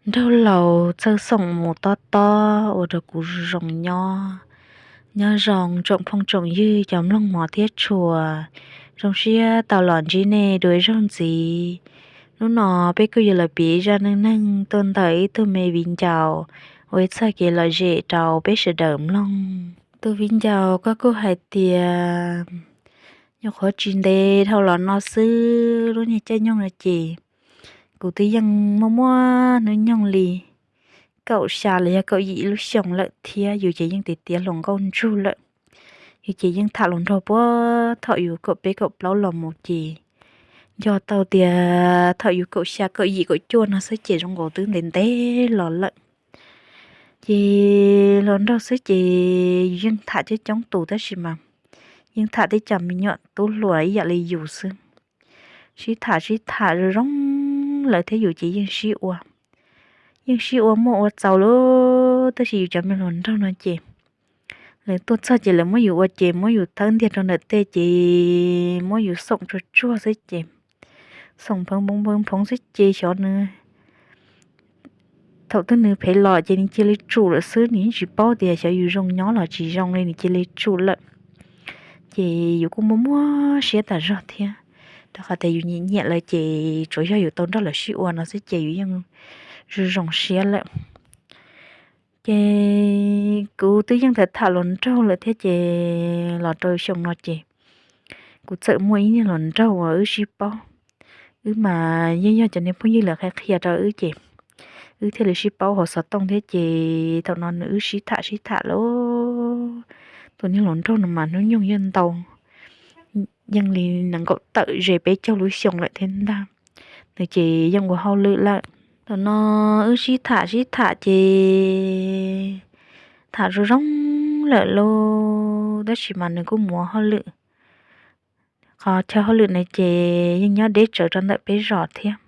Nraug laus txawj xoom mus tob tob ua rau kuv zoo nyob. Nyob zoo tsoom phooj tsoom ywg cov mloog hmov thiab tshua, zoo siab tau los ntsib nej dua ib zaug ntxiv. Hnub no peb kuj yuav los piav zaj neej neeg tuaj ntawm ib tug me viv ncaus ua ib txoj kev lom zem rau peb sawv daws mloog. Tus viv ncaus koj kuj hais tias, nyuam qhuav tsis ntev dhau los no xwb, lub niag caij nyoog no ces kuv twb yeej muaj muaj hnub nyoog li kaum xya los yog kaum yim lub xyoos lawm thiab, yus ces yeej tiav tiav hluas nkauj ntsug lawm. Yus ces yeej tham hluas nraug puag thaum yus kaum peb kaum plaub los mus ces, nco tau tias thaum yus kaum xya kaum yim kaum cuaj no xwb ces zoo nkaus twb ntev ntev los lawm. Ces hluas nraug xwb ces yus yeej tham coob coob tus tab sis mas yeej tham tej cov me nyuam tub hluas ib yam li yus xwb. Sib tham sib tham zoo zoo lawm thiab yus ces yeej sib ua, yeej sib ua muaj ua txaus lawm, tab sis yus cov me hluas nraug no ces lawv tuaj txog ces lawv muab yus ua ces muab yus thawb ntiag rau ntawm tej ces muab yus xoom tsuag tsuag xwb ces, xoom phoov phoov phoov xwb ces xyov nws thaum twg nws phem los ces nws cia li tsum lawm xwb, nws yeej tsis paub tias xyov yus zoo nyob los tsis zoo li, nws cia li tsum lawm. Ces yus kuj muaj muaj siab tas zog thiab, rau qhov tias yus nyiam nyiam lawv ces tsuas yog yus tau nrog lawv sib ua no xwb ces yus yeej zoo zoo siab lawm. Ces kuv twb yeej tham tham hluas nraug lawm thiab ces los rau xyoo no ces kuv txawm muaj ib niag hluas nraug uas wb sib paub. Wb mas yeej yog cov niag phooj ywg lawv qhia qhia rau wb ces wb thiaj li sib paub hauv xov tooj thiab ces thaum no nws wb sib tham sib tham lawm. Tus niag hluas nraug no mas hnub nyoog yeej ntau, yeej li nees nkaum tawm ze peb caug lub xyoo lawm thiab ntag. Nws ces yeej ua hauj lwm lawm. Thaum no wb sib tham sib tham ces tham zoo zoo lawm lauj, tab sis mas nws kuj mus ua hauj lwm. Qhov chaw hauj lwm na ces yeej nyob deb tsawv rau ntawm peb zos thiab.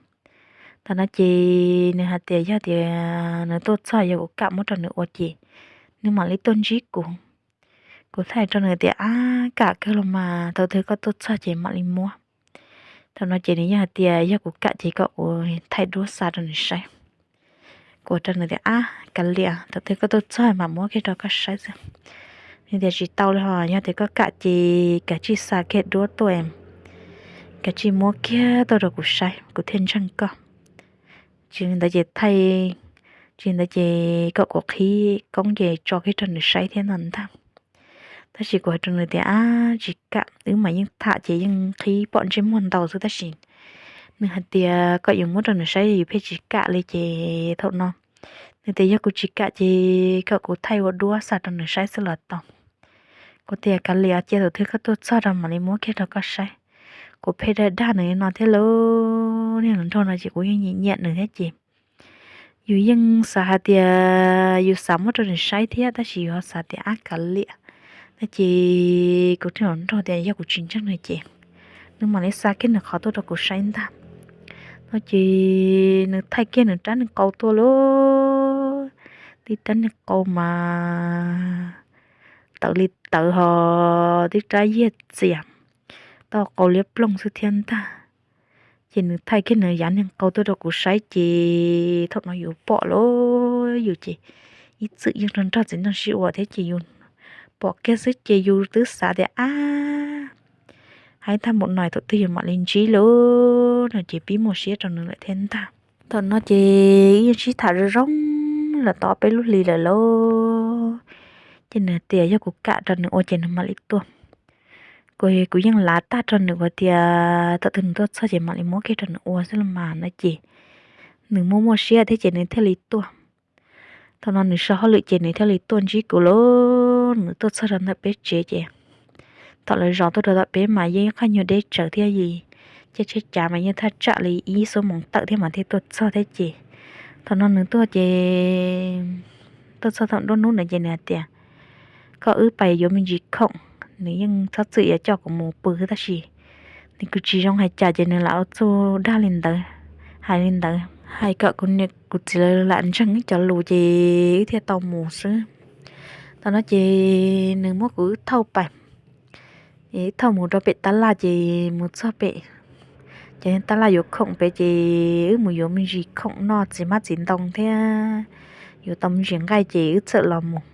Thaum no ces nws hais tias yog tias nws tuaj txog yog kuv kam muab rau nws ua ces nws mam li tuaj ntsib kuv. Kuv thaij rau nws tias, ab, kam kawg los mas, thaum twg koj tuaj txog ces mam li muab. Thaum no ces nws yeej hais tias yog kuv kam ces kom kuv thaij duab xa rau nws saib. Kuv hais rau nws tias, ab, kav liam, thaum twg koj tuaj txog mam muab kiag rau koj saib xwb. Nws tias tsis tau li hos, yog tias koj kam ces kav tsij xa kiag duab tuaj, kav tsij muab kiag tuaj rau kuv saib kuv thiaj ntseeg koj. Tsis li ntawd ces thaij, tsis li ntawd ces kom kuv qhib koob ces tso kiag rau nws saib thiab no ntag. Tab sis kuv hais rau nws tias, ab, tsis kam, wb mas yeej tham ces yeej qhib pom ntsej muag ntau xwb tab sis nws hais tias kom yus muab rau nws saib yus pheej tsis kam li ces thaum no nws tias yog kuv tsis kam ces kom kuv thaij ua duab xa rau nws saib xwb los tau. Kuv tias kav liam, cia thaum twg koj tuaj txog rau mam li muab kiag rau koj saib. Kuv pheej dag dag nws li no thiab lauj, niag hluas nraug no ces kuv yeej nyiam nyiam nws thiab ces yus yeej xav hais tias yus xav muab rau nws saib thiab tab sis yus ho xav tias ab kav liam no ces kuv thiaj hluas nraug tias yog kuv tsis ntseeg no ces nws mam li xa kiag nws qhov tuaj rau kuv saib ntag. No ces nws thaij kiag nws rab niag qau tuaj lauj, tib rab niag qau mas tawv li tawv hos tib rab yiag txias, tau qau liab ploog xwb thiab ntag. Ces nws thaij kiag nws yav niag qau tuaj rau kuv saib ces thaum no yus pom lauj, yus ces ib txwm yeej nrog txiv neej sib ua thiab ces yus pom kiag xwb ces yus twb xav tias ab, hais tag npaum no thaum twg yus mam li ntsib lauj no ces pib muaj siab rau nws lawm thiab ntag. Thaum no ces wb yeej sib tham zoo zoo los tau peb lub hlis lawm lauj. Ces nws tias yog kuv kam rau nws ua ces nws mam li tuaj. Kuv, kuv yeej lav tag rau nws, kuv tias thaum twg nws tuaj txog ces mam li muab kiag rau nws ua xwb los mas no ces nws muaj muaj siab thiab ces nws thiaj li tuaj. Thaum no nws so hauj lwm ces nws thiaj li tuaj ntsib kuv lauj. Nws tuaj txog rau ntawm peb tsev ces thaum lawv zov tuaj rau tom peb mas yeej ib qho nyuag deb tsawv thiab, caij tsheb cav mas yeej thaj tsam li ib xuab moos tawm thiab mas thiaj tuaj txog thiab ces thaum no nws tuaj ces tuaj txog thaum nruab hnub na ces nws hais tias koj wb pais yuav me ntsis khoom, nws yeej txhob txwm yuav coj kuv mus pw tab sis nws kuj tsis zoo hais cas ces nws lam ua txuj dag li ntawd, hais li ntawd hais kom kuv niam kuv txiv lawv lam ntseeg wb cov lus ces wb thiaj tau mus xwb. Thaum no ces nws muab kuv wb thauj pais, wb thauj mus rau pem tab laj ces mus txog pem Ces tab laj yuav khoom pem ces wb mus yuav me ntsis khoom noj txiv hmab txiv ntoo thiab yuav tau me ntsis nqaij ces wb txawm los mus.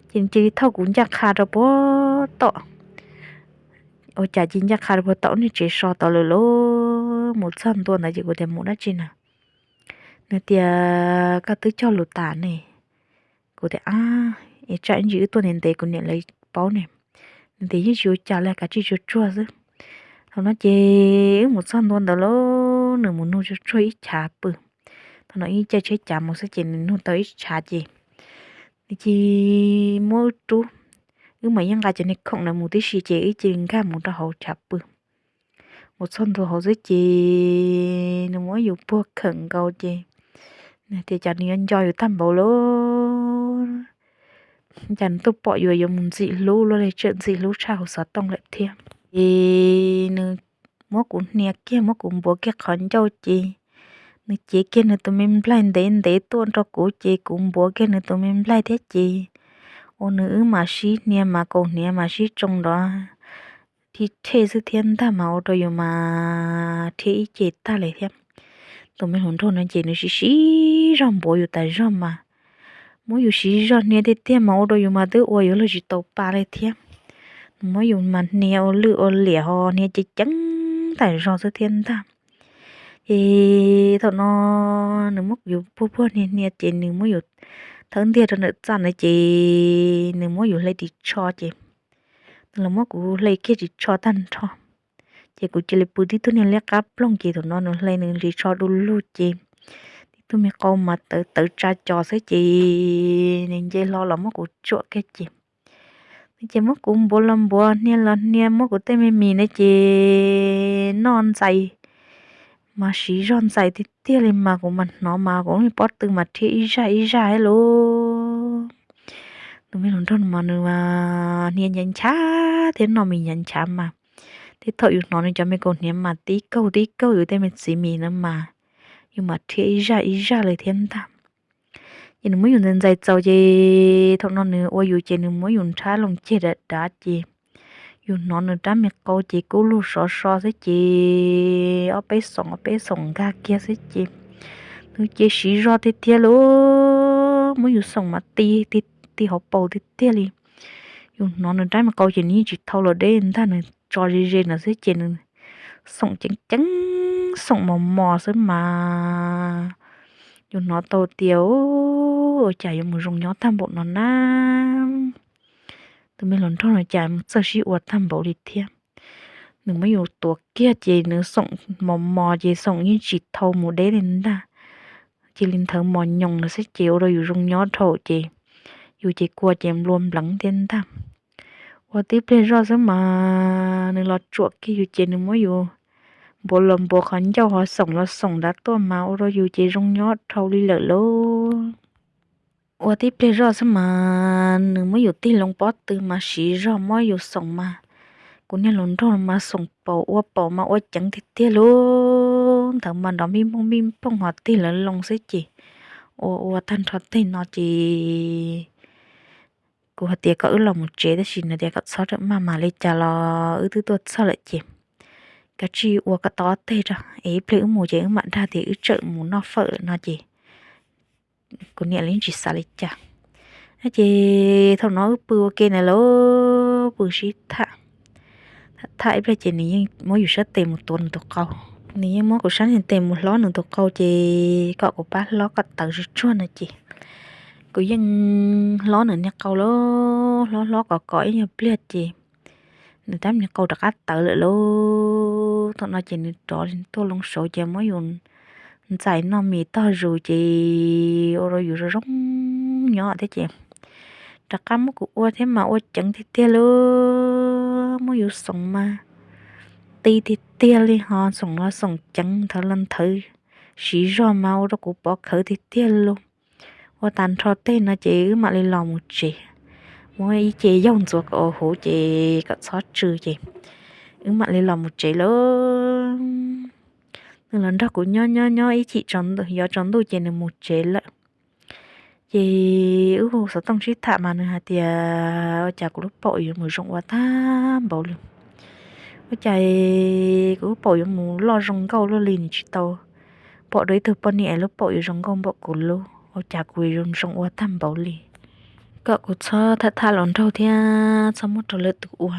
Ces nws cia li thauj kuv ncaj qha rau puag tom, ua cas cia li ncaj qha rau puag tom niag tsev so tod lawm lauj. Mus txog ntua ntawd ces kuv tias mus dab tsi na? Nws tias koj twb cog lus tas ne. Kuv tias ab, es tsam ib ntsis wb tuaj ntev ntev kuv niam lawv paub ne. Nws tias yeej tsis ua cas li, kav tsij tsuag tsuag xwb. Thaum no ces wb mus txog ntua ntawd lauj, nws mus nug tsuag tsuag ib chav pw. Thaum no ib caij tsheb cav mus xwb ces nws nug tau ib chav ces nws cia li muab wb rub, wb mam yeej nqa cov niag khoom ntawd mus tib si ces wb cia li nkag mus rau hauv chav pw. Mus txog ntua hauv xwb ces nws muab yus puag khawm nkaus ces nws tias cas nws yuav nco yus tag npaum lauj, cas nws tuaj pom yus yuav mus ntxim hlub luaj li, tseem ntxim hlub tshaj hauv xov tooj lawm thiab. Ces nws muab kuv hnia kiag, muab kuv npuav kiag qhov ncauj ces nws cev kiag nws tus me nplaig ntev ntev tuaj rau kuv ces kuv npuav kiag nws tus me nplaig thiab ces ua nws wb mam sib hnia mas kaus hniav mas sib tsoo nrov rhij rhej xwb thiab ntag mas ua rau yus mas rhiab ib ce tag li thiab. Tus me hluas nraug no ces nws siv siv zog npuav yus tas zog mas muab yus siv zog hnia tiag tiag mas ua rau yus mas twb ua yuav luag tsis tau pa li thiab. Nws muab yus mas hnia ua lwj ua liam ho hnia ceev ceev tas zog xwb thiab ntag. Ces thaum no nws muab yus puag puag hnia hnia ces nws muab yus thawb ntiag rau ntawm txaj ntawd ces nws muab yus hle ris tsho ces nws los muab kuv hle kiag ris tsho tag nrho. Ces kuv cia li pw tib tug niag liab qab ploog ces thaum no nws hle nws ris tsho du lug ces tib tug me qau mas tawv tawv tsa cos xwb ces nws nce hlo los muab kuv tsuam kiag ces nws ces muab kuv npuav los npuav hnia los hnia muab kuv tej me mis na ces noj ntxais mas siv zog ntxais tiag tiag li mas kuv mas hnov mas kuv lub pob tw mas rhiab ib zaj ib zaj thiab lauj. Tus me hluas nraug no mas nws hnia nchav nchav thiab noj mis nchav nchav mas tib thaum yus hnov nws cov me kaus hniav mas tib kaug tib kaug yus tej me txiv mis na mas yus mas rhiab ib zaj ib zaj li thiab ntag. Ces nws muab yus ntxais ntxais txaus ces thaum no nws ua yus ces nws muab yus nrhab loo ceg dav dav ces yus hnov nws rab me qau ces kub lug sov so xwb ces ob peb xoom ob peb xoom nkag kiag xwb ces nws ces siv zog tiag tiag lauj, muab yus xoom mas ti ti hauv paus tiag tiag li. Yus hnov nws rab me qau ces nws yeej tsis thau los deb ntag, nws tso ze ze ntawd xwb ces nws xoom ceev ceev, xoom mos mos xwb mas yus hnov tau tias ua cas yuav mus zoo nyob tag npaum no na. Tus me hluas nraug no cas mus txawj sib ua tag npaum li thiab. Nws muab yus tuav kiag ces nws xoom mos mos ces xoom yeej tsis thau mus deb li ntag. Cia li nthawv mos nyoos ntawd xwb ces ua rau yus zoo nyob dhau ces yus ces kua ces nplua npleev thiab ntag. Ua tib pliag zoj xwb mas nws los tsuam kiag yus ces nws muab yus npuav los npuav qhov ncauj ho xoom los xoom nrad tuaj mas ua rau yus ces zoo nyob dhau li lawm lauj. Ua tib pliag zoj xwb mas nws muab yus tig loo pob tw mas siv zog muab yus xoom mas kuv niag hluas nraug mas xoom paum ua paum mas ua ceev tiag tiag lauj, nthawv mas nrov npij npooj npij npooj ho tig lawv loo xwb ces ua ua tag nrho teg no ces kuv hais tias kom wb los mus tsev tab sis nws tias kom txhob rawm maj mas li cas los wb twb tuaj txog lawm ces kav tsij ua kom tau ob teg rau es ib pliag wb mus ces wb mam dag tias wb tseem mus noj fawm lawm no ces kuv niam li tsis xav li cas. Ces thaum no wb pw ua ke na lauj, pw sib tham tham ib pliag ces nws yeej muab yus sab tes mus tuav nws tus qau. Nws yeej muab kuv sab niag tes mus hlob nws tus qau ces kom kuv pab hlob kom tawv tsuag tsuag no ces kuv yeej hlob nws niag qau lauj, hlob hlob kom kom ib nyuag pliag ces nws rab me qau rov qab tawv lawm lauj. Thaum no ces nws rov tuaj loo saud ces muab yus ntxais noj mis tog zus ces ua rau yus zoo zoo nyob thiab ces rov qab muab kuv ua thiab mas ua ceev tiag tiag lauj, muab yus xoom mas ti tiag tiag li ho xoom los xoom ceev nthawv los nthawv siv zog mas ua rau kuv pov khawv tiag tiag lauj. Ua tas nrho teg no ces wb mam li los mus tsev, muab ib ce yaug ntxuav kom huv ces kom txhob tsw ces wb mam li los mus tsev lauj. Nws los nrog kuv nyob nyob nyob ib chim yuav tsaus ntuj ces nws mus tsev lawm. Ces wb hu xov tooj sib tham mas nws hais tias ua cas kuv lub paum yuav mus zoo ua tag npaum li. Ua cas kuv lub paum yuav mus loj zoo nkauj luaj li, nws tsis tau pom dua ib tug poj niam lub paum yuav zoo nkauj npaum kuv lub, ua cas kuv zoo zoo ua tag npaum li. Kom kuv txhob tham tham hluas nraug thiab txhob muab rau lwm tus ua,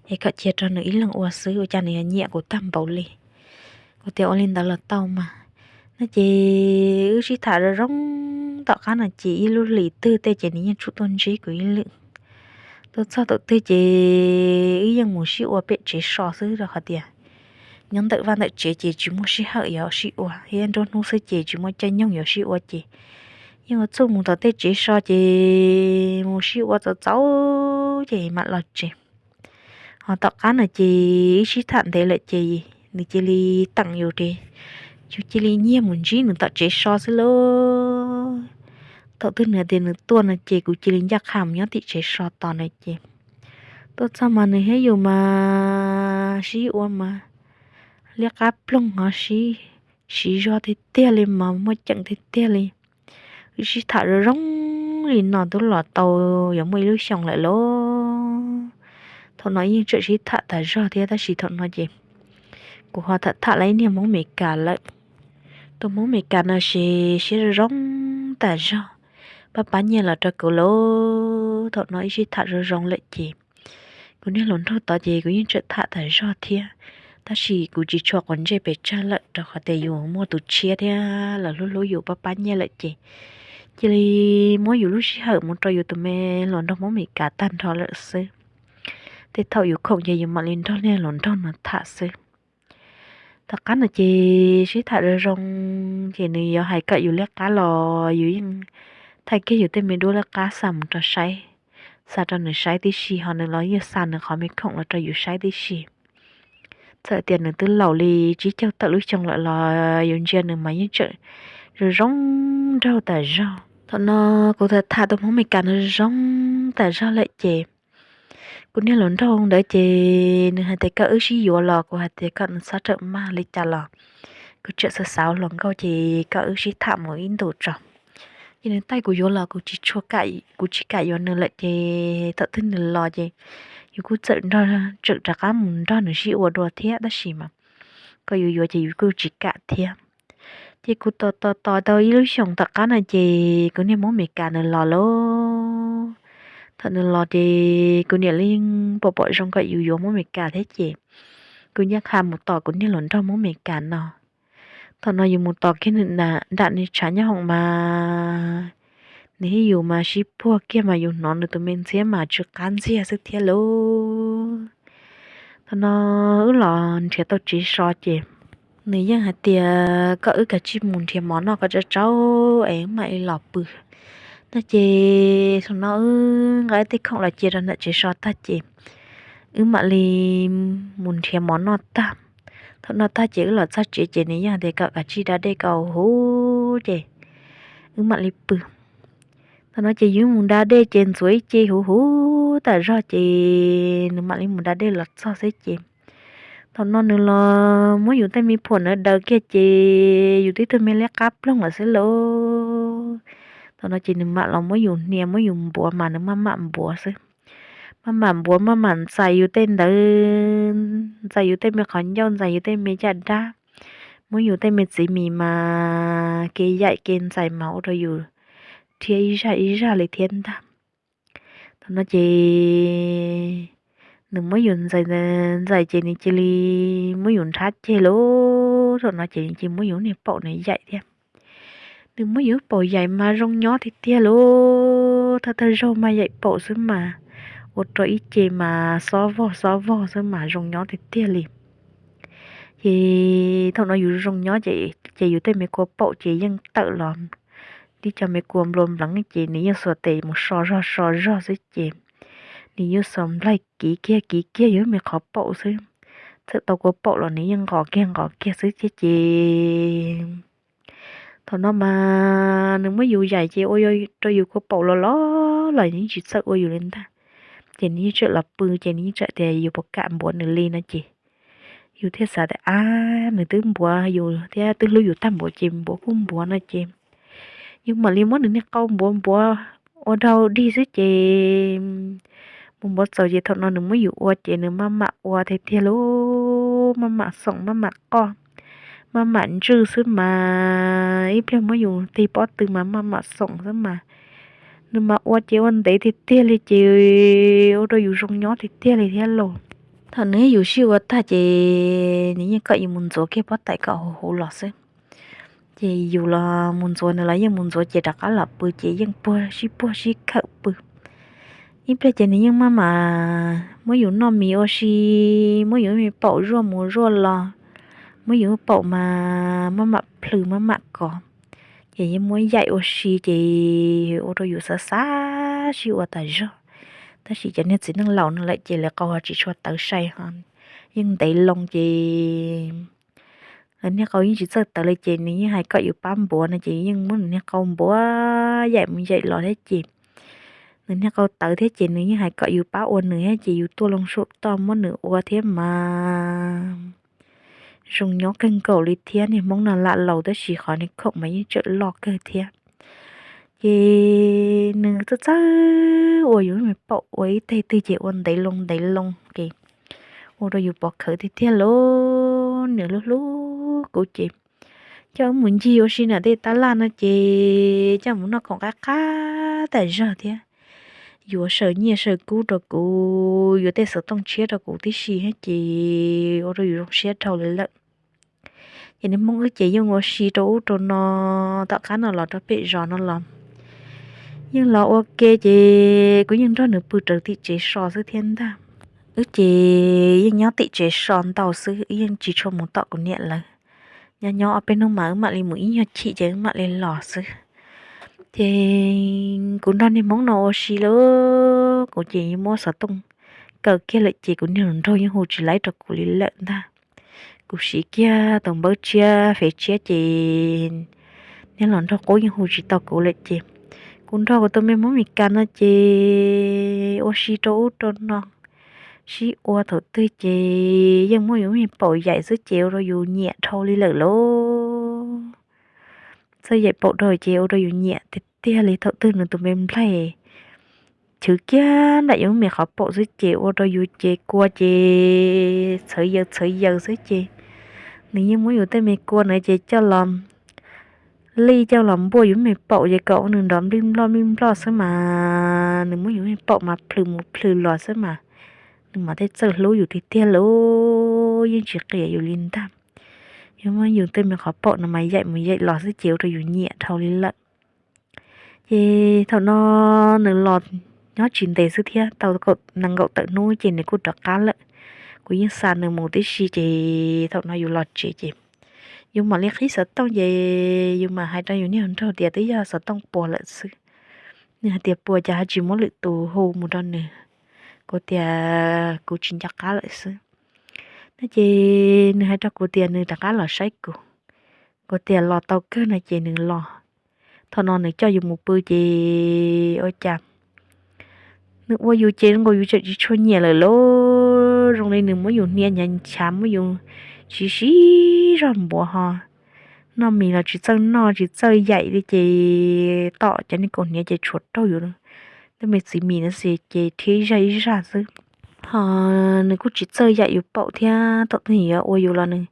es kom cia rau nws ib leeg ua xwb, ua cas nws yuav nyiam kuv tag npaum li. Kuv tias ua li ntawd los tau mas. No ces wb sib tham zoo zoo, tom qab no ces ib lub hlis twg tej ces nws yeej tsum tuaj ntsib kuv ib lwm. Tuaj txog thaum twg ces wb yeej mus sib ua pem tsev so xwb, rau qhov tias nyob ntawm vaj ntawm tsev ces tsis muaj sij hawm yuav sib ua, thiab nruab hnub xwb ces tsis muaj caij nyoog yuav sib ua ces yeej ua txuj mus tom tej tsev so ces mus sib ua txaus txaus ces mam los tsev. Ho tom qab no ces wb sib tham ntev lawm ces nws cia li teem yus ces yus cia li nyiag mus ntsib nws tom tsev so xwb lauj. Thaum twg nws tias nws tuaj no ces kuv cia li ncaj qha mus nyob tim tsev so tos nws ces tuaj txog mas nws thiab yus mas sib ua mas liab qab ploog ho sib siv zog tiag tiag li mas muaj ceem tiag tiag li. Wb sib tham zoo zoo li no twb los tau yuav muaj ib lub xyoos lawm lauj. Thaum no yeej tseem sib tham tas zog thiab, tab sis thaum no ces kuv ho tham tham lawm ib niag Hmoob Meskas lawm. Tus Hmoob Meskas no ces siab zoo zoo tas zog, pab pab nyiaj los rau kuv lauj. Thaum no wb sib tham zoo zoo lawm ces kuv niag hluas nraug tod ces kuv yeej tseem tham tas zog thiab, tab sis kuv tsis tshua quav ntsej pes tsawg lawm rau qhov tias yus muaj tus tshiab thiab los hlub hlub yus pab pab nyiaj lawm ces cia li muab yus lub sij hawm mus rau yus tus me hluas nraug Hmoob Meskas tag nrho lawm xwb. Tej thaum yus khoom ces yus mam li nrog niag hluas nraug no tham xwb. Tom qab no ces sib tham zoo zoo ces nws yuav hais kom yus liab qab los yus yeej thaij kiag yus tej me duab liab qab xa mus rau saib, xa rau nws saib tib si, ho nws los yeej xa nws qhov me khoom los rau yus saib tib si. Txawm tias nws twb laus li tsib caug tawm lub xyoo lawm los yus ntsia nws mas yeej tseem zoo zoo nraug tas zog. Thaum no kuv tham tham tus Hmoob Meskas no zoo zoo tas zog lawm ces kuv niag hluas nraug ntawd ces nws hais tias kom wb sib yuav los kuv hais tias kom nws txhob rawm maj li cas los kuv tseem xav xav hluas nkauj ces kom wb sib tham mus ib ntus tso. Ces nws taij kuv yuav los kuv tsis tshua, kuv tsis kam yuav nws lawm ces thaum twg nws los ces yus kuj txawm nrog, tseem rov qab mus nrog nws sib ua dua thiab tab sis mas kom yus yuav ces yus kuj tsis kam thiab. Ces kuv tos tos tos tau ib lub xyoos tom qab no ces kuv niag Hmoob Meskas nws los lauj. Thaum nws los ces kuv niam li pom pom zoo kom yus yuav Hmoob Meskas thiab ces kuv ncaj qha mus tos kuv niag hluas nraug Hmoob Meskas no. Thaum no yus mus tos kiag nws nram nws tshav nyob hoom mas nws thiab yus mas sib puag kiag mas yus hnov nws tus me ntxhiab mas tsw qab ntxiag xwb thiab lauj. Thaum no wb los nrhiav tau tsev so ces nws yeej hais tias kom wb kav tsij mus nrhiav mov noj kom tsau tsau es wb mam li los pw no ces thaum no wb nqa tej khoom los cia rau ntawm tsev so tag ces wb mam li mus nrhiav mov noj tag. Thaum noj tag ces wb los txog tsev ces nws yeej hais tias kom kav tsij da dej kom huv ces wb mam li pw. Thaum no ces yus mus da dej ces ntxuav ib ce huv huv tas zog ces nws mam li mus da dej los txog xwb ces thaum no nws los muab yus tej me phuam ntawd daws kiag ces yus tib tug me liab qab ploog lawm xwb lauj. Thaum no ces nws mam los muab yus hnia muab yus npuav mas nws maj mam npuav xwb. Maj mam npuav maj mam ntxais yus tej ntawd, ntxais yus tej me qhov ncauj, ntxais yus tej me caj dab, muab yus tej me txiv mis mas kev yaim kev ntxais mas ua rau yus rhiab ib zaj ib zaj li thiab ntag. Thaum no ces nws muab yus ntxais ntxais ces nws cia li muab yus nrhab ceg lauj. Thaum no ces nws cia li muab yus niag paum nws yaim thiab. Nws muab yus paum yaim mas zoo nyob tiag tiag lauj, thawj thawj zaug mas yaim paum xwb mas ua rau ib ce mas xob vog xob vog xwb mas zoo nyob tiag tiag li. Ces thaum no yus zoo nyob ces yus tej me kua paum ces yeej tawm los li cov me kua nplua npleev ces nws yeej xuas tes mus so zog so zog xwb ces nws yeej xuas nplaig kiv kiag kiv kiag yus me qhov paum xwb. Txawm tau kua paum los nws yeej nqos kiag nqos kiag xwb thiab ces thaum no mas nws muab yus yaim ces ua rau yus kua paum los los los nws yeej tsis txawj ua yus li ntag. Ces nws yeej tseem los pw ces nws yeej tseem tias yus puas kam npuav nws li no ces yus thiaj xav tias ab nws twb npuav yus thiab twb hlub yus tag npaum ces npuav kuj npuav no ces yus mam li muab nws niag qau npuav npuav ua rau dig xwb ces mus npuav txaus ces thaum no nws muab yus ua ces nws maj mam ua tiag tiag lauj. maj mam xoom maj mam qoj, maj mam ntswj xwb mas ib pliag muab yus tig pob tw mas maj mam xoom xwb mas. Nws mas ua ces ua ntev tiag tiag li ces ua rau yus zoo nyob tiag tiag li thiab los. Thaum nws yus sib ua tag ces nws yeej kom yus mus ntxuav kiag pob tais kom huv huv los xwb. Ces yus los mus ntxuav nws los yeej mus ntxuav ces rov qab los pw ces yeej puag sib puag sib khawm pw. Ib pliag ces nws yeej maj mam muab yus noj mis ua si, muab yus me paum zuaj mus zuaj los, muab yus paum mas maj mam plhws maj mam kov. Ces yeej muab yaim ua si ces ua rau yus xav xav sib ua tas zog. Tab sis cov niag txiv neej laus no lawm ces lawv qau ho tsis tshua tawv sai ho, yeej ntev loo ces lawv niag qau yeej tsis txawj tawv li ces nws yeej hais kom yus pab npuav no ces yeej muab nws niag qau npuav yaim mus yaim los thiab ces nws niag qau tawv thiab ces nws yeej hais kom yus pab ua nws thiab ces yus tuaj loo saum toj muab nws ua thiab mas zoo nyob kawg nkaus li thiab. Niag Hmoob no lam laus tab sis qhov niag khoom mas yeej tseem loj kawg thiab. Ces nws txawj txawj ua yus me paum ua ib teg twg ces ua ntev loo ntev loo ces ua rau yus pov khawv tiag tiag lauj. Nws hlub hlub kuv ces coj wb mus ncig ua si nram tej tab laj no ces coj mus noj khoom qab qab tas zog thiab. Yuav saws nyiaj saws kub rau kuv, yuav tej xov tooj tshiab rau kuv tib si thiab ces ua rau yus zoo siab dhau li lawm. Ces niag Hmoob wb ces yeej ua si rau ub rau no, tom qab no los rau pem zos no los yeej los ua ke ces kuv yeej nrog nws pw raws tim tsev so xwb thiab ntag. Wb ces yeej nyob tim tsev so ntau xwb, wb yeej tsis tshua mus tom kuv niam lawv. Nyob nyob ob peb hnub mas wb mam li mus ib nyuag chim ces wb mam li los xwb. Ces kuv nrog niag Hmoob no ua si lawm, kuv ces yeej muab xov tooj kaw kiag lawm ces kuv niag hluas nraug yeej hu tsis laib rau kuv li lawm ntag. Kuv siv kiag tus npawb tshiab fev tshiab ces niag hluas nraug qub yeej hu tsis tau kuv lawm ces kuv nrog kuv tus me Hmoob Mes Kas no ces ua si rau ub rau no, sib ua thaum twg ces yeej muab yus me paum yaim xwb ces ua rau yus nyiam dhau li lawm lauj. Txawj yaim paum dhau ces ua rau yus nyiam tiag tiag li. Thaum twg nws tus me nplaig chwv kiag nram yus me qhov paum xwb ces ua rau yus ces kua ces txhawv yaws txhawv yaws xwb ces nws yeej muab yus tej me kua na ces coj los lij coj los npuaj yus me paum ces kom ua nws nrov nplij nploj nplij nploj xwb mas nws muab yus me paum mas plhws mus plhws los xwb mas nws mas tej txawj hlub yus tiag tiag lauj, yeej tsis qias yus li ntag. Yus muab yus tej me qhov paum no mas yaim mus yaim los xwb ces ua rau yus nyiam dhau li lawm. Ces thaum no nws los nyob tsis ntev xwb thiab, tau nees nkaum tawm hnub ces nws kuj rov qab lawm. Kuv yeej xa nws mus tib si ces thaum no yus los tsev ces yus mam li qhib xov tooj ces yus mam hais rau yus niag hluas nraug tias twb yog xov tooj puas lawm xwb. Nws hais tias puas ces ho tsis muab lwm tus hu mus rau nws. Kuv tias kuv tsis nco qab lawm xwb. No ces nws hais rau kuv tias nws rov qab los saib kuv. Kuv tias los tau kawg no ces nws los. Thaum no nws coj yus mus pw ces ua cas nws ua yus ces zoo nkaus yus tseem tsis tshua nyiam lawm lauj. Zoo li nws muab yus hnia nyav nchav muab yus siv siv zog npuav ho noj mis los tsis txawj noj tsis txawj yaim li ces tom cov niag kaus hniav ces tshuav raug yus tej me txiv mis no xwb ces thiab ib zaj ib zaj xwb. Ho nws kuj tsis txawj yaim yus paum thiab, thaum twg yuav ua yus los nws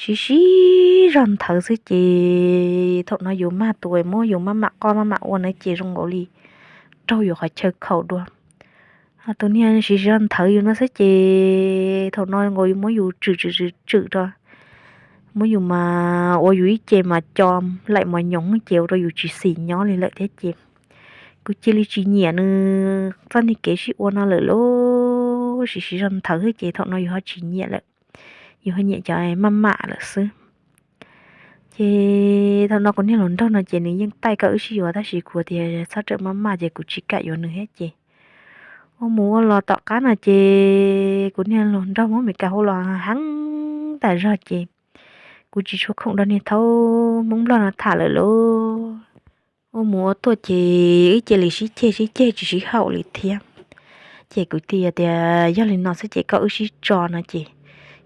siv siv zog nthawv xwb ces thaum no yus mag tus muab yus maj mam qoj maj mam ua na ces zoo nkaus li raug yus qhov chaw khaum dua. Ho tus niag siv siv zog nthawv yus no xwb ces thaum no nkaus yus muab yus tswm tswm tswm tswm rau, muab yus mas ua yus ib ce mas co laim mos nyoos ces ua rau yus tsis xis nyob li lawm thiab ces kuv cia li tsis nyiam nws txoj niag kev sib ua no lawm lauj. Siv siv zog nthawv xwb ces thaum no yus ho tsis nyiam lawm, yus ho nyiam cov maj mam lawm xwb. Ces thaum no kuv niag hluas nraug no ces nws yeej taij kom wb sib yuav tab sis kuv tias txhob rawm maj maj ces kuv tsis kam yuav nws thiab ces ua mus ua los tom qab no ces kuv niag hluas nraug Hmoob Mes Kas hu los heev tas zog ces kuv tsis tshua khoom nrog niag thaub Hmoob Nplog no tham lawm lauj. Ua mus ua tuaj ces wb cia li sib ceg sib ceg tsis sib haum li thiab. Ces kuv tias tias yog li no xwb ces koj wb sib tso no ces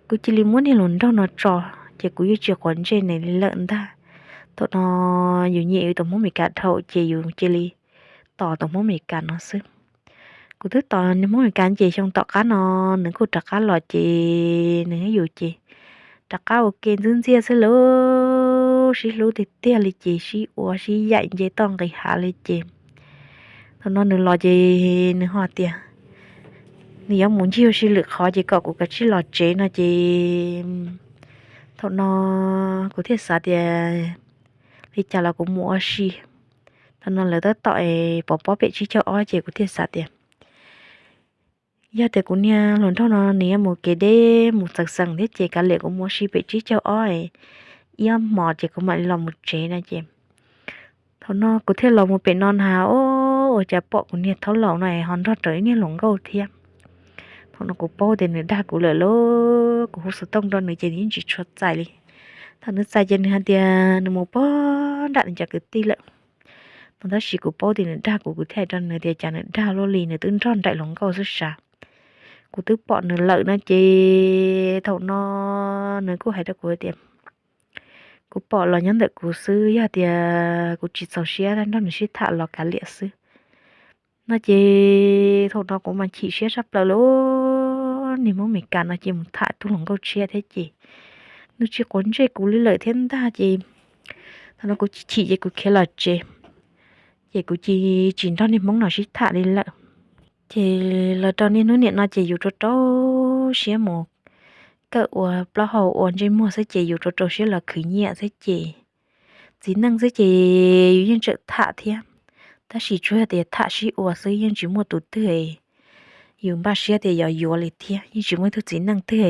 kuv cia li muab niag hluas nraug no tso, ces kuv yeej tsis quav ntsej nws li lawm ntag. Thaum no yus nyiam yus tus Hmoob Mes Kas dhau ces yus cia li tos tus Hmoob Mes Kas no xwb. Kuv twb tos niag Hmoob Amelikas ces xyoo tom qab no nws kuj rov qab los ces nws thiab yus ces rov qab ua ke ntxwb ntxiaj xwb lauj, sib hlub tiag tiag li ces sib ua sib yaim nce toj nqis hav li ces thaum no nws los ces nws ho tias nws yuav mus ncig ua si lwm qhov ces kom kuv kav tsij los tsev no ces thaum no kuv thiaj xav tias li cas los kuv mus ua si. Thaum no lawv tab tom pov pob pem tsib caug ob ces kuv thiaj xav tias yog tias kuv niag hluas nraug no nws yuav mus kev deb mus txawv xees thiab ces kav liam kuv mus ua si pem tsib caug ob ib ob hmos ces kuv mam li los mus tsev no ces thaum no kuv thiaj los mus pem no na, ua cas pom kuv niag thaub laus no ho nrog rawv ib niag hluas nkauj thiab. Thaum no kuv paub tias nws dag kuv lawm lauj, kuv hu xov tooj rau nws ces nws yeej tsis tshua txais li. Thaum nws txais ces nws hais tias nws mus pog nram nws cov kwv tij lawm no, tab sis kuv paub tias nws dag kuv, kuv thiaj hais rau nws tias cas nws dag luaj li, nws twb nrog nraim hluas nkauj xwb sav. Kuv twb pom nws lawm no ces thaum no nws kuj hais rau kuv tias kuv pom los nyob ntawm kuv xwb, yog tias kuv tsis txaus siab nrog nws sib tham los kav liam xwb no ces thaum no kuv mas chim siab saj plaws lauj, niag Hmoob Amelikas no ces mus tham tug hluas nkauj tshiab thiab ces nws tsis quav ntsej kuv li lawm thiab ntag ces thaum no kuv chim ces kuv khiav los tsev ces kuv cia li tsis nrog niag Hmoob no sib tham li lawm. Ces los rau niaj hnub niam no ces yus rau rau siab mus kawm ua plaub hau ua ntsej muag xwb ces yus rau rau siab los khwv nyiaj xwb ces txiv neej xwb ces yus yeej tseem tham thiab, tab sis tsuas yog tias tham sib ua xwb yeej tsis muaj tus twg yus npaj siab tias yuav yuav li thiab, yeej tsis muaj ib tug txiv neej twg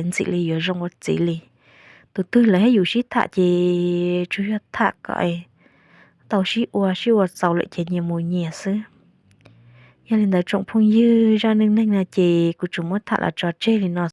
ntxim li yuav zoo ua txiv li. Tus twg lawv thiab yus sib tham ces tsuas yog tham kom tau sib ua, sib ua txaus lawm ces nyias mus nyias xwb. Yog li ntawd tsoom phooj ywg, zaj neej neeg no ces kuv tsuas muab tham los tso tseg li no